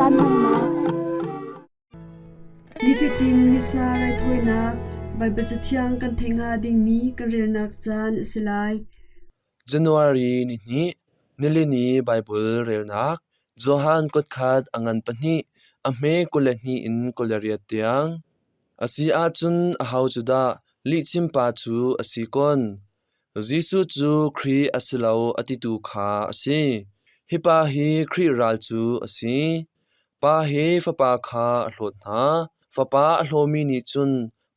Caan hmannak. Nifatin Missa raithawinak Baibal Cathiang kan theih hnga dingmi kan relnak caan a si lai. January nihnih, nilini Baibal relnak Johan kutkhat a ngan pahnih, a hme 22 in 28 tiang. A si ahcun aho cu dah lihchimpa cu a si kun? Jesuh cu Khrih a si lo a titu kha a si. Hi pa hi Khrih ral cu a si. Pa hi Fapa kha a hlawt hna. Fapa a hlawmi nih cun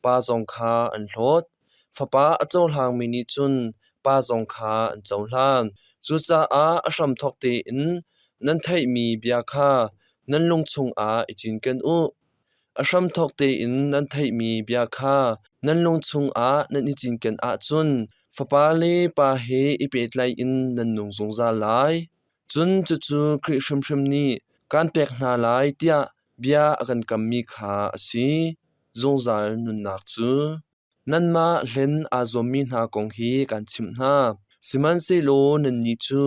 Pa zong kha an hlawt. Fapa a cohlangmi nih cun Pa zong kha an cohlan. Cucaah a hramthawk tein nan theihmi bia kha nan lung chungah i cinken u. A hramthawk tein nan theihmi bia kha nan lung chungah nan i cinken ahcun Fapa le Pa he i pehtlaih in nan nung zungzal lai. Cun cucu Khrih hrimhrim nih kaan pek hna lai tiah bia a kan kammi kha a si, zungzal nunnak cu. Nanmah hlen aa zuammi hna kong hi kaan chimh hna. Sihmanhsehlaw nannih cu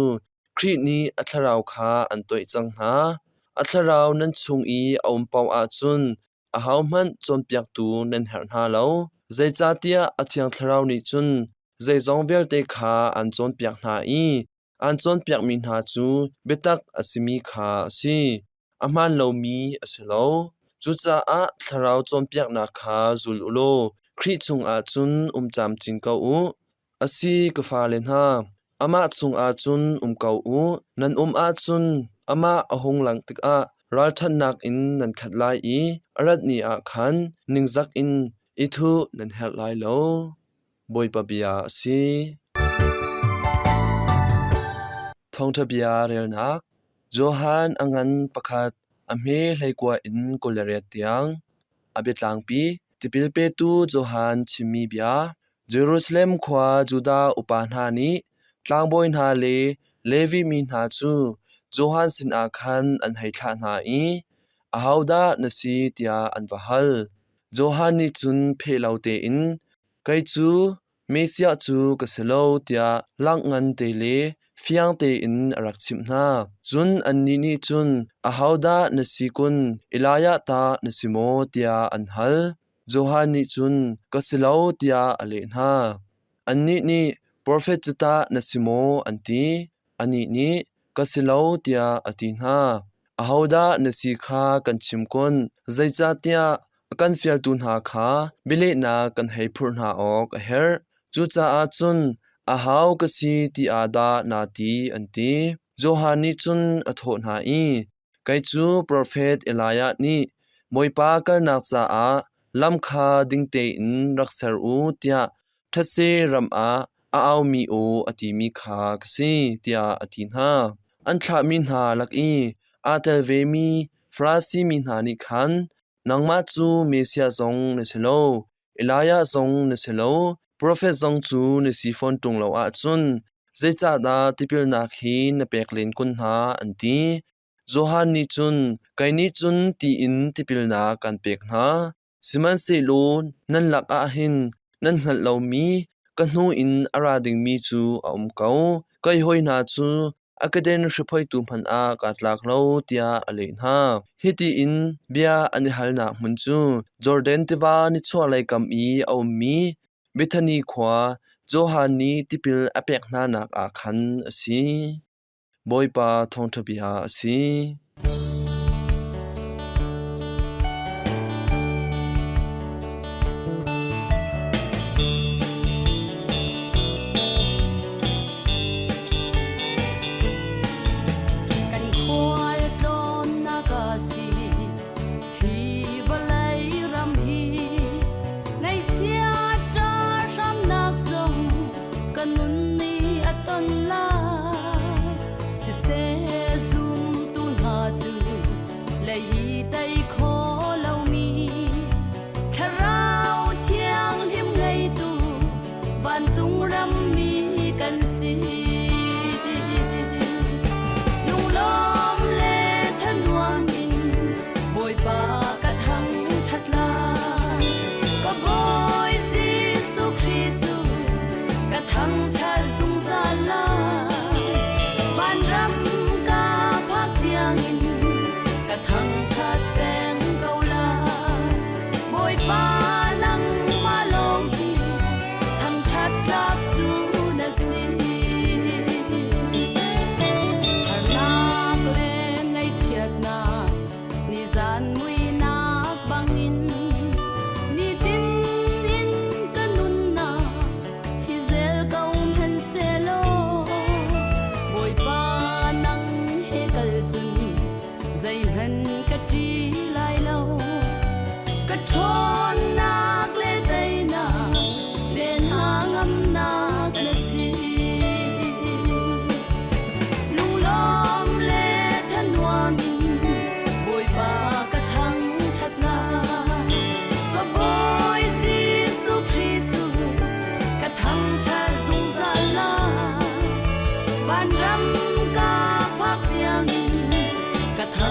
Khrih nih a thlarau kha an toih cang hna. A thlarau nan chung i a um paoh ahcun ahohmanh cawnpiaktu nan herh hna lo. Zeicahtiah a Thiang Thlarau nih cun zeizong vialte kha aan cawnpiak hna i aan cawnpiakmi hna cu biatak a simi kha a si, a hmaan lomi a si lo. Cucaah Thlarau cawnpiaknak kha zul u law Khrih chungah cun um camcin ko u. A si, ka fale hna, amah chungah cun um ko u. Nan um ahcun amah a hung langh tikah ralṭhatnak in nan khat lai i a rat ni ah khan ningzak in i thuh nan herh lai lo. Bawipa bia a si. Thawngṭha bia relnak Johan a ngan pakhat a hme hleikua in 28 tiang. A biatlangpi tipil petu Johan chimmi bia Jerusalem khua Judah upa hna nih tlangbawi hna le Levi mi hna cu Johan sinah khan an hei thlah hna i, “Ahodah na si?” tiah an va hal. Johan nih cun pheh lo tein, “Kei cu Messiah cu ka si lo,” tiah langngan te le fiang tein a rak chimh hna. Cun annih nih cun, “Ahodah na si kun? Elijah tah na si maw?” tiah an hal. Johan nih cun, “Ka si lo,” tiah a leh hna. Annih nih, “Profet cu tah na si maw?” an ti. Anih nih, “Ka si lo,” tiah a ti hna. “Ahodah na si kha kan chim kun, zeicahtiah a kan fialtu hna kha bialehnak kan hei phurh hna awk a herh. Cucaah cun ahau ka si ti ah dah naa ti?” an ti. Johan nih cun a thawh hna i, Kei cu profet Elijah nih Bawipa kalnak caah lam kha ding tein rak ser u tiah thetse ram ah a aumi aw a timi kha ka si, tiah a ti hna. An thlahmi hna lak i aa tel vemi Farasi mi hna nih khan, Nangmah cu Messiah zong na si lo, Elijah zong na si lo, profet zong cu na si fawn ṭung lo ahcun zeicahdah tipilnak hi na pek len kun hna, an ti. Johan nih cun, Kei nih cun ti in tipilnak kan pek hna, sihmanhsehlaw nan lakah hin nan hngalh lomi ka hnu in a ra dingmi cu a um ko. Kei hawi hna cu a keden hriphoitu hmanh ah kaa tlak lo, tiah a leh hna. Hiti in bia an i halnak hmun cu Jordan tiva nichuahlei kam i a ummi Bethani khua Johan nih tipil a pek hnanak ah khan a si. Bawipa thawngṭha bia a si. Kan khualtlawnnak a si hi vawlei ram hi ngaihchia hramnak zong ka nun nih a ton lai siseh zumtu hna.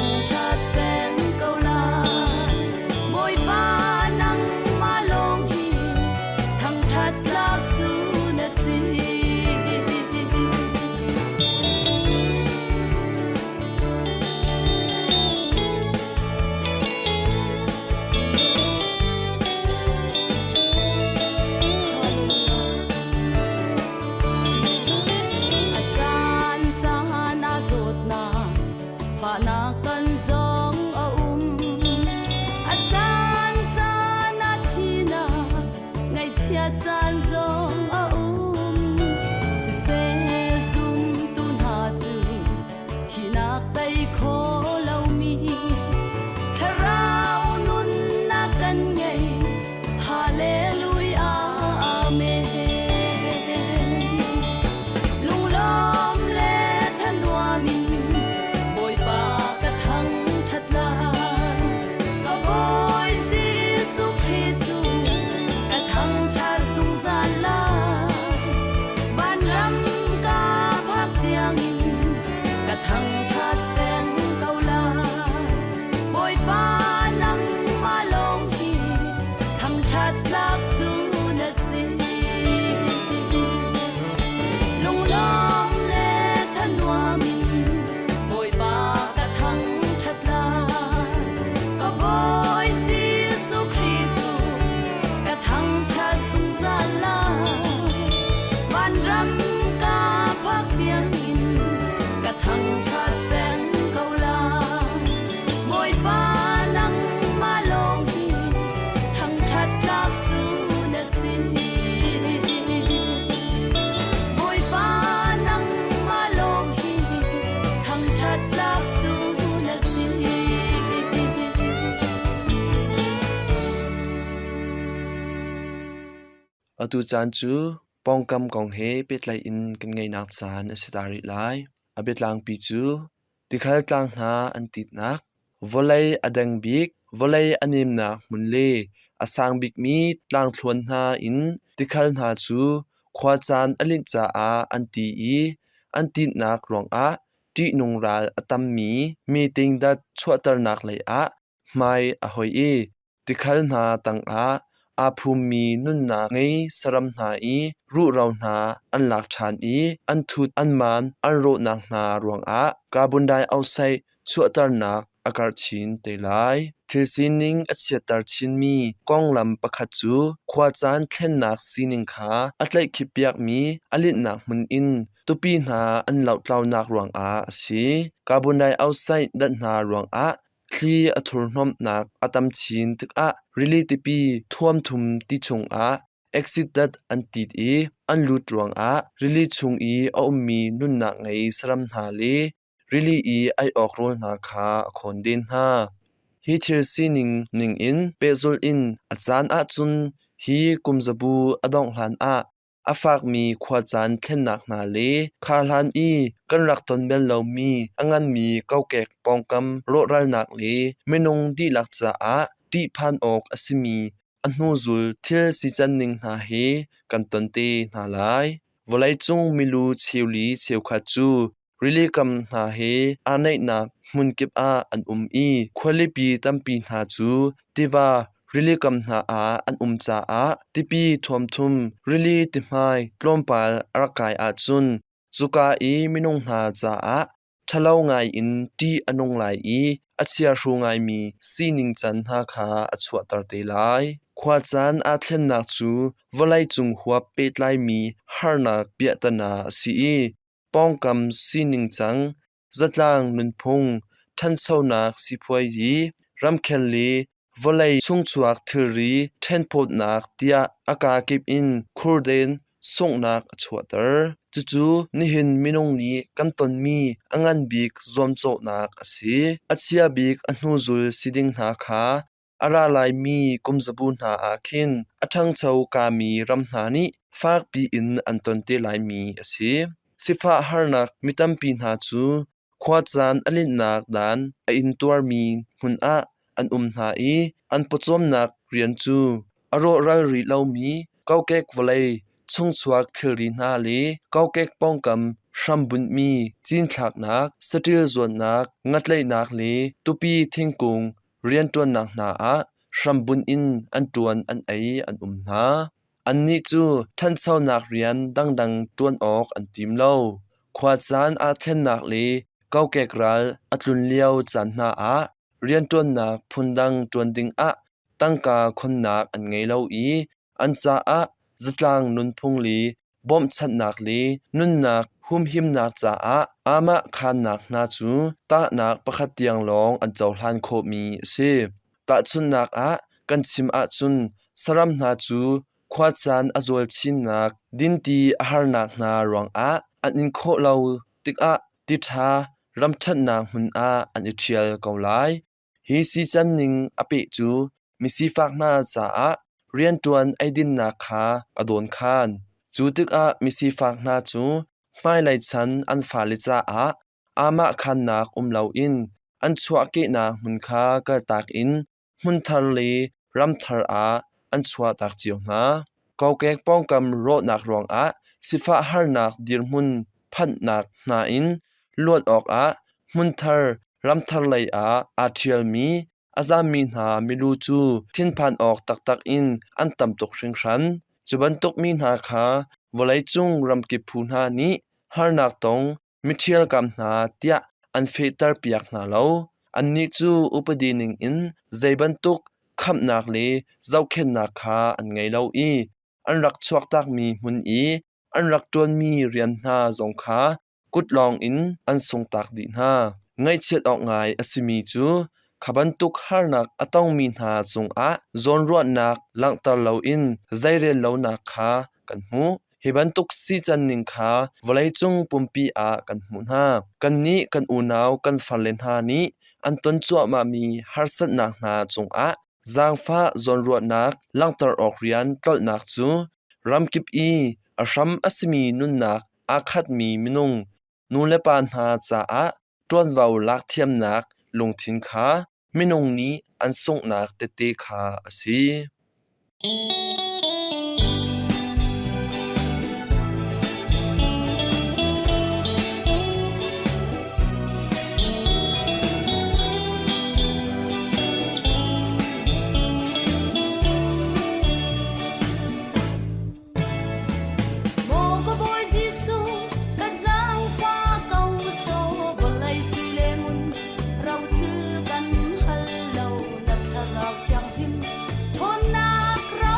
Thangṭhat peng ko lai. Bawipa nangmah lawng hi thangṭhat tlak cu na si. A caan caan ah zawtnak fahnak ton zong a um. A caan caan ah thihnak ngaihchiat caan zong a um. Siseh zumtu hna cu thihnak tei kho lomi thlarau nunnak kan ngei. Hallelujah, Amen. Lunglawm le thanuam in Bawipa ka thangṭhat lai. Ka Bawi Jesuh Khrih cu ka thangṭhat zungzal lai. Vanram ka phak tiangin ka thangṭhat peng ko lai. Bawipa nangmah lawng hi thangṭhat tlak cu na si. Lunglawm le thanuam in Bawipa ka thangṭhat lai. Ka Bawi Jesuh Khrih cu ka thangṭhat zungzal lai. Vanram ka phak tiangin ka thangṭhat peng ko lai. Bawipa nangmah lawng hi thangṭhat tlak cu na si. Bawipa nangmah lawng hi thangṭhat tlak cu na si. Atu caan cu pawngkam kong he pehtlaih in kan ngeihnak caan a si ta rih lai. A biatlangpi cu tikhal tlang hna an titnak, vawlei a deng bik, vawlei a nemnak hmun le a sang bikmi tlangthluan hna in tikhal hna cu khuacaan a linh caah an ti i an titnak ruangah ṭihnung ral a tammi meeting dat chuahternak lei ah hmai a hoih i Tikhal hna tangah aa phummi nunnak ngei saram hna i ruhro hna an lak ṭhan i an thut an maan an rawhnak hna ruangah carbon dioxide chuahternak a karh chin te lai. Thil sining a chiatter chinmi konglam pakhat cu khuacaan thlennak sining kha a tlaihkhippiakmi a linhnak hmun in tupi hna an lohtlaunak ruangah a si. Carbon dioxide dat hna ruangah Thli a thurhnawmhnak a tam chin tikah rili tipi thuamthum ti chungah acid dat an tit i an lut ruangah rili chung i a ummi nunnak ngei saram hna le rili i ei awk rawl hna kha a khawnden hna. Hi thil sining ningin pehzulh in a caan ahcun hi kumzabu a dongh hlanah A fakmi khuacaan thlennak hna le kha hlan i kan rak ton bal lomi a nganmi kokek pawngkam rawhralnak le minung dihlak caah ṭihphan awk a simi a hnuzul thil sicanning hna he kan ton te hna lai. Vawleicung milu cheuli cheukhat cu Rilikam hna he aa naihnak hmunkip ah an um i khualipi tampi hna cu tiva rilikam hna ah an um caah tipi thuamthum rili tihmai tlawmpal a rak kai ahcun cuka i minung hna caah ṭhalo ngaiin ṭih a nung lai i a chiahru ngaimi sining can hna kha a chuahter te lai. Khuacaan aa thlennak cu vawleicung huap pehtlaimi harnak piahtana a si i Pawngkam sining cang, zatlang nunphung, ṭhanchonak sipuazi, ramkhel le vawlei chungchuak thilri ṭhenphawtnak tiah a kakip in khurden sunghnak a chuahter. Cucu nihin minung nih kan tonmi a ngan bik zuamcawhnak a si. A chia bik a hnuzul si ding hna kha A ra laimi kumzabu hna ah khin a ṭhangcho kami ram hna nih fakpi in an ton te laimi a si. Sifah harnak mi tampi hna cu khuacaan a linhnak dan a intuarmi hmun ah an um hna i an pawcawmnak rian cu a rawhral rih lomi kokek vawlei chungchuak thilri hna le kokek pawngkam hrambunhmi cinthlaknak, saṭil zuatnak, ngatlaihnak le tupi thingkung rianṭuannak hna ah hrambunh in an ṭuan an ei an um hna. Annih cu ṭhanchonak rian dangdang ṭuan awk an tim lo. Khuacaan aa thlennak le kokek ral a tlun lio caan hna ah rianṭuannak phundang ṭuan dingah tangka khonnak an ngei lo i an caah zatlang nunphung le bawmhchanhnak le nunnak humhimnak caah aamah khaannak hna cu tahnak pakhat tiang lawng an cohlan khawhmi a si. Tahchunhnak ah kan chim ahcun saram hna cu khuacaan a zual chinnak, dinti a harnak hna ruangah an in khawh lo tikah ti ṭha ramṭhatnak hmun ah an i ṭhial ko lai. Hi sican ning a peh cu misifak hna caah rianṭuan eidinnak kha a dawnkhan. Cu tikah misifak hna cu hmailei chan an fale caah aamahkhannak um loin an chuahkehnak hmun kha kaltak in hmunthar le ramthar ah an chuahtak cio hna. Kokek pawngkam rawhnak ruangah sifah harnak dirhmun phanhnak hna in luat awkah hmunthar ramthar lei ah aa ṭhialmi a zammi hna milu cu thinphan awk taktak in an tam tuk hringhran. Cu bantuk mi hna kha vawleicung ramkip phu hna nih harnak tong miṭhialkam hna tiah an fehterpiak hna lo. Annih cu upadi ningin zei bantuk khamhnak le zohkhenhnak kha an ngei lo i an rak chuaktakmi hmun i an rak ṭuanmi rian hna zong kha kut lawngin an sungtak dih hna. Ngaihchiat awk ngai a simi cu kha bantuk harnak a tongmi hna cungah zawnruahnak langhter loin zeirel lonak kha kan hmuh. Hi bantuk sican ning kha vawleicung pumpi ah kan hmuh hna. Kannih kan unau kan farle hna nih an ton cuahmahmi harsatnak hna cungah zaangfah zawnruahnak langhter awk rian tlolhnak cu ramkip i a hram a simi nunnak aa khatmi minung nulepa hna caah ṭuanvo lak thiamnak lungthin kha minung nih an sunghnak tete kha a si. Maw ka Bawi Jesuh, ka zaangfah ko sawh, vawlei sui le ngun rothil kan hal lo, na thlarau thianghlim ṭhawnnak ro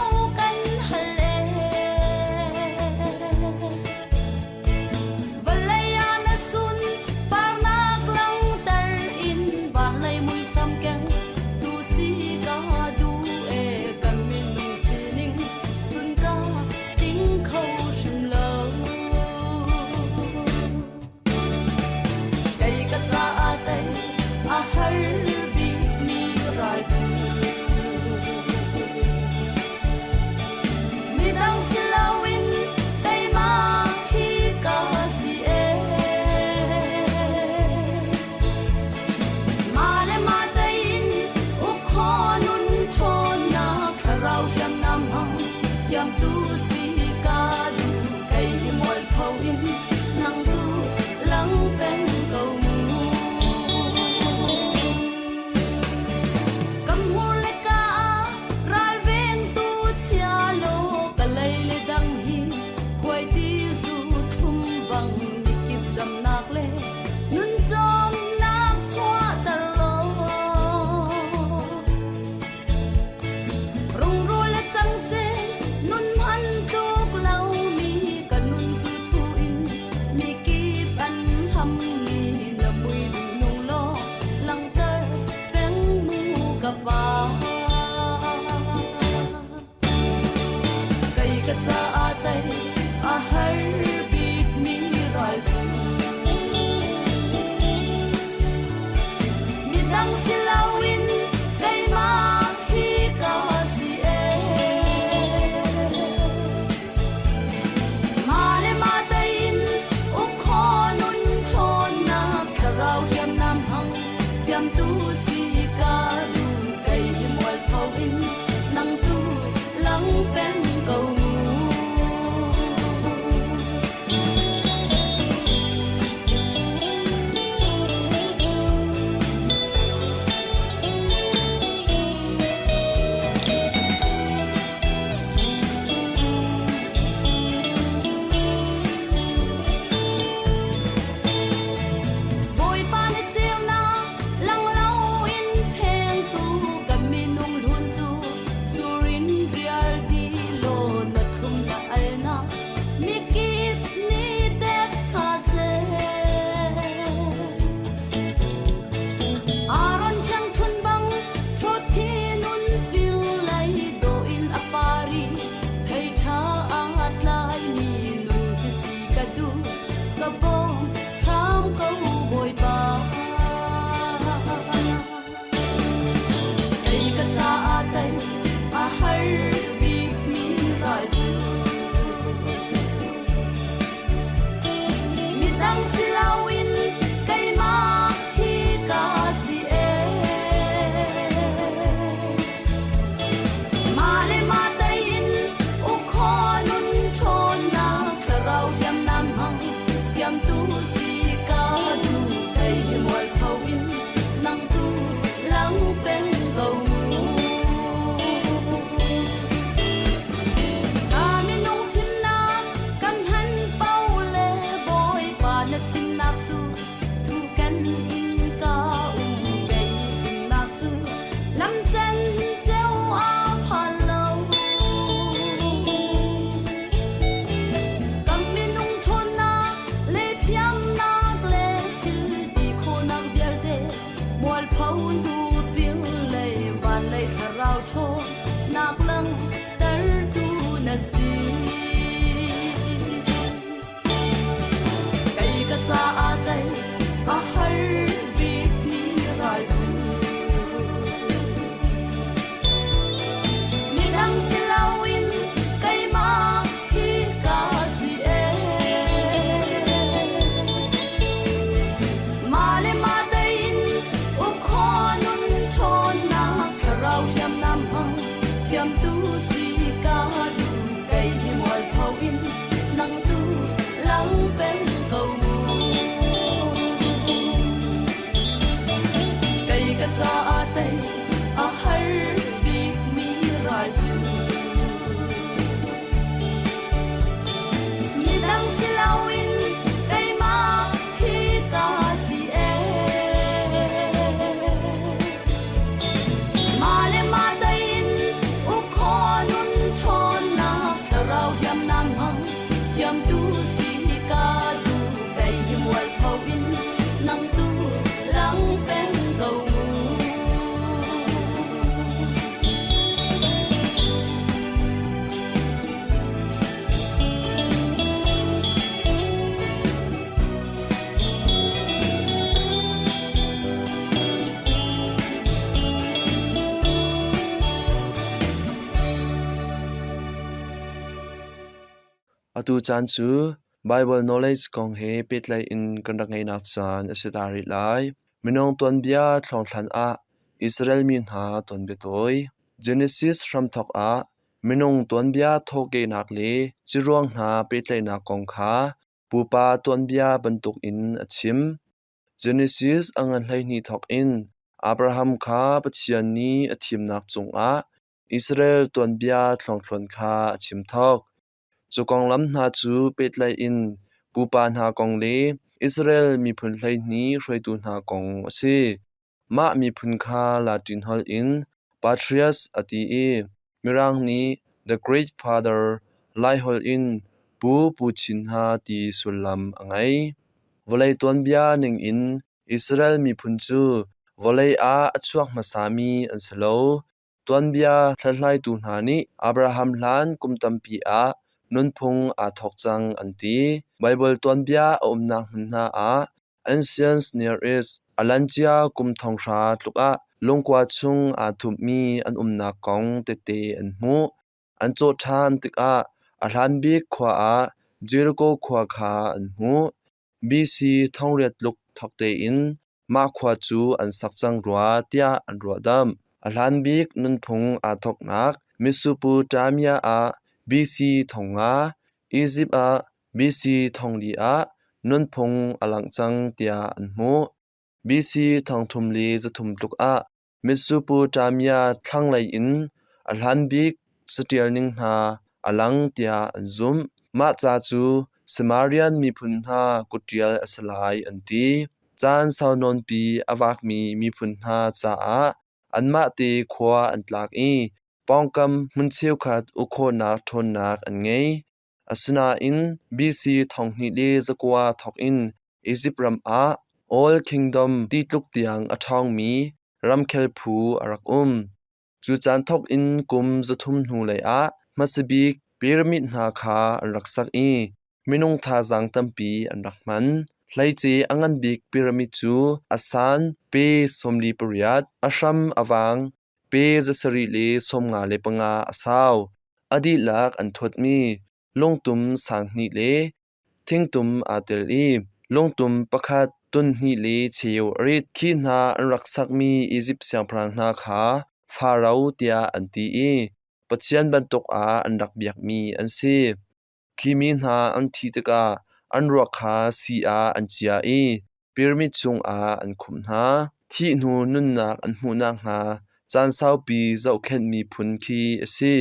in ka um kei zumnak cu lam cen ceu a phan lo. Kan minung ṭhawnnak le thiamnak le thil ti khawhnak vialte mualpho hnu ping lei van lei thlarau ṭhawnnak langhtertu na si. Kei ka caah tei a har bikmi ral cu midang si loin keimah hi ka si ee. Mah le mah tein uk khawh nun ṭhawnnak thlarau hriamnam hmang thiamtu si ka duh kei hi mualpho in nang tu lang peng ko mu. Kei ka caah tei a har bikmi ral cu midang si loin keimah hi ka si ee. Mah le mah tein uk khawh nun ṭhawnnak thlarau hriamnam hmang thiamtu si ka duh kei hi mualpho in nang tu lang peng ko mu. Atu caan cu Baibal knowledge kong he pehtlaih in kan rak ngeihnak caan a si ta rih lai. Minung tuanbia thluangthlan ah Israel mi hna tuanbia tawi. Genesis hramthawk ah minung tuanbia thawhkehnak le ciruang hna pehtlaihnak kong kha pupa tuanbia bantukin a chim. Genesis a ngan 12 thawk in Abraham kha Pathian nih a thimnak cungah Israel tuanbia thluangthluan kha a chim thawk. Cu konglam hna cu pehtlaih in pupa hna kong le Israel miphun 12 hruaitu hna kong a si. Mah miphun kha Latin holh in Patrias a ti i Mirang nih The Great Father, Laiholh in Pu Pu Chin hna ti sullam a ngei. Vawlei tuanbia ningin Israel miphun cu vawlei ah a chuak hmasami an si lo. Tuanbia hlathlaitu hna nih Abraham hlan kum tampi ah nunphung aa thawk cang an ti. Baibal tuanbia a umnak hmun hna ah Ancient Near East a lancia kum thonghra tluk ah lungkua chung aa thupmi an umnak kong tete an hmuh. An cawh ṭhan tikah a hlan bik khua ah Jericho khua kha an hmuh. BC 800 tluk thawk tein mah khua cu an sak cang rua tiah an ruahdamh. A hlan bik nunphung aa thawknak Mesopotamia ah BC 5000, Izipt ah BC 4000 ah nunphung a langh cang tiah an hmuh. BC 3300 tluk ah Mesopotamia thlanglei in a hlan bik caṭial ning hna a lang tiah an zumh. Mah ca cu Samarian miphun hna kutṭial a si lai an ti. Caan sau nawnpi a vakmi miphun hna caah anmah te khua an tlak i pawngkam hmun cheukhat uk khawhnak ṭhawnnak an ngei. Asinain BC 2900 thawk in Izipt ram ah Old Kingdom ti tluk tiang a ṭhawngmi ramkhel phu a rak um. Cu caan thawk in kum 300 hnulei ah hmasabik pyramid hna kha an rak sak i minung thazaang tampi an rak hman. Hleice a ngan bik pyramid cu a san pe 48, a hram a vang pe 755 a sau. A dihlak an thuatmi lungtum sang hnih le thingtum aa tel i lungtum pakhat tun hnih le cheu a rit. Khi hna an rak sakmi Izipt siangpahrang hna kha Faro tiah an ti i pathian bantuk ah an rak biakmi an si. Khi mi hna an thih tikah an ruak kha sii ah an chia i pyramid chungah an khumh hna. Thih hnu nunnak an hmuh nakhnga caan saupi zohkhenhmi phun khi a si.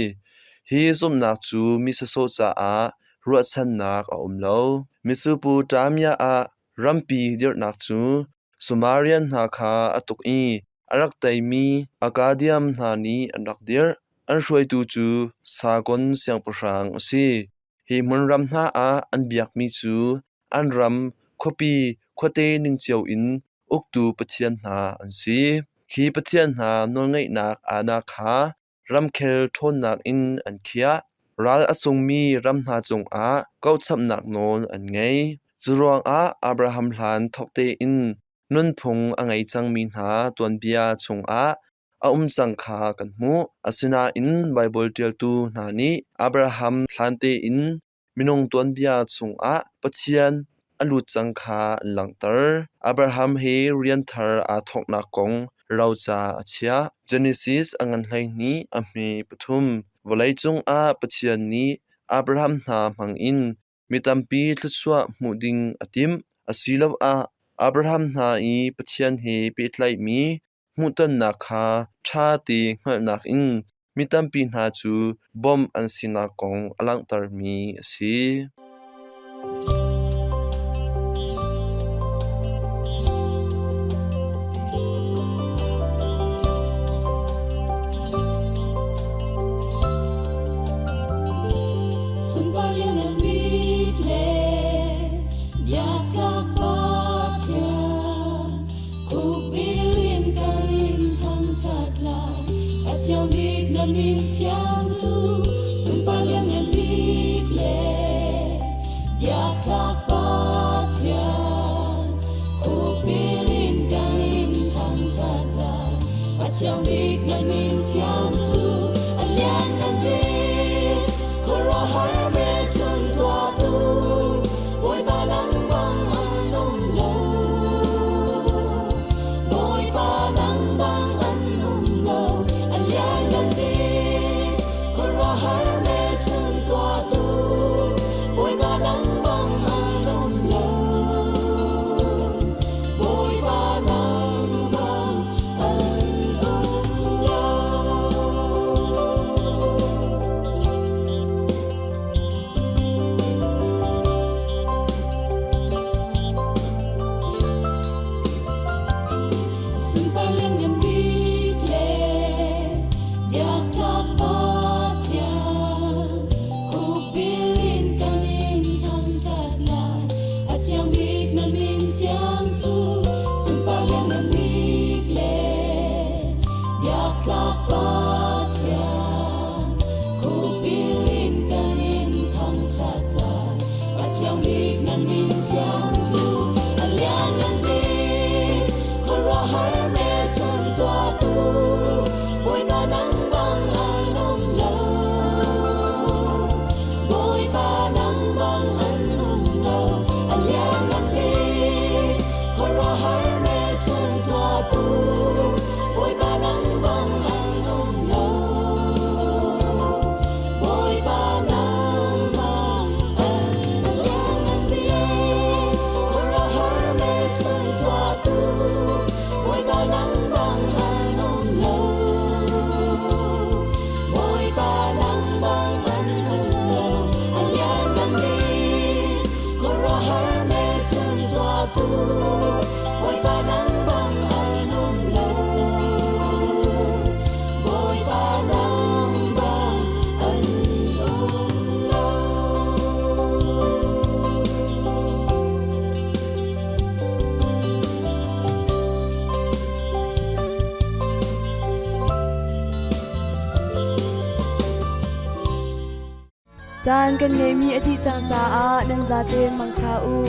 Hi zumhnak cu mi sawsawh caah ruahchannak a um lo. Mesopotamia ah rampi dirhnak cu Sumerian hna kha a tuk i a rak teimi Akkadian hna nih an rak dirh. An hruaitu cu Sargon siangpahrang a si. Hi hmunram hna ah an biakmi cu an ram khuapi khuate ning cio in uktu pathian hna an si. Hi pathian hna nawlngeihnak aana kha ramkhel ṭhawnnak in an khiah. Ral a sungmi ram hna cungah kauhchapnak nawl an ngei. Curuangah Abraham hlan thawk tein nunphung a ngei cangmi hna tuanbia chungah a um cang kha kan hmuh. Asinain Baibal ṭialtu hna nih Abraham hlan tein minung tuanbia chungah Pathian a lut cang kha an langhter. Abraham hi rian thar aa thawknak kong roca a chiah. Genesis a ngan 12 a hme pathum. Vawleicung ah Pathian nih Abraham hna hmangin mi tampi thluachuah hmuh ding a timh. Asiloah Abraham hna i Pathian he pehtlaihmi hmuhtonnak kha ṭha te hngalhnak in mi tampi hna cu bawmh an sinak kong a langhtermi a si. Sunpar lianngan bik le biaktlak Pathian Khukbil in kan in thangṭhat lai, a thiang bik na min thiang cu sunpar lianngan bik le biaktlak Pathian. Khukbil in kan in thangṭhat lai, a thiang bik na min thiang cu a lianngan bik, khuaruahhar hmelchun tuahtu, Bawipa nang bang an um lo. Bawipa nang bang an um lo. A lianngan bik, khuaruahhar hmelchun tuahtu. Bawipa nang bang an um lo. Bawipa nang bang an um lo. Sunpar lianngan bik le biaktlak Pathian, khukbil in kan in thangṭhat lai. A thiang bik nan min thiang cu sunpar lianngan bik le biaktlak Pathian, khukbil in kan in thangṭhat lai. A thiang bik nan min thiang cu a lianngan bik, khuaruahhar hmelchun tuahtu, Bawipa nang bang an um lo. Bawipa nang bang an um lo. A lianngan bik, khuaruahhar hmelchun tuahtu, Bawipa nang bang an um lo. Bawipa nang bang an lianngan bik, khuaruahhar hmelchun tuahtu, Bawipa nang bang an um lo. Bawipa nang bang an um lo. A lianngan bik, khuaruahhar hmelchun tuahtu, Bawipa nang bang an um lo. Bawipa nang bang an um lo. Caan kan ngeihmi a dih cang caah nan zatein mangṭha u.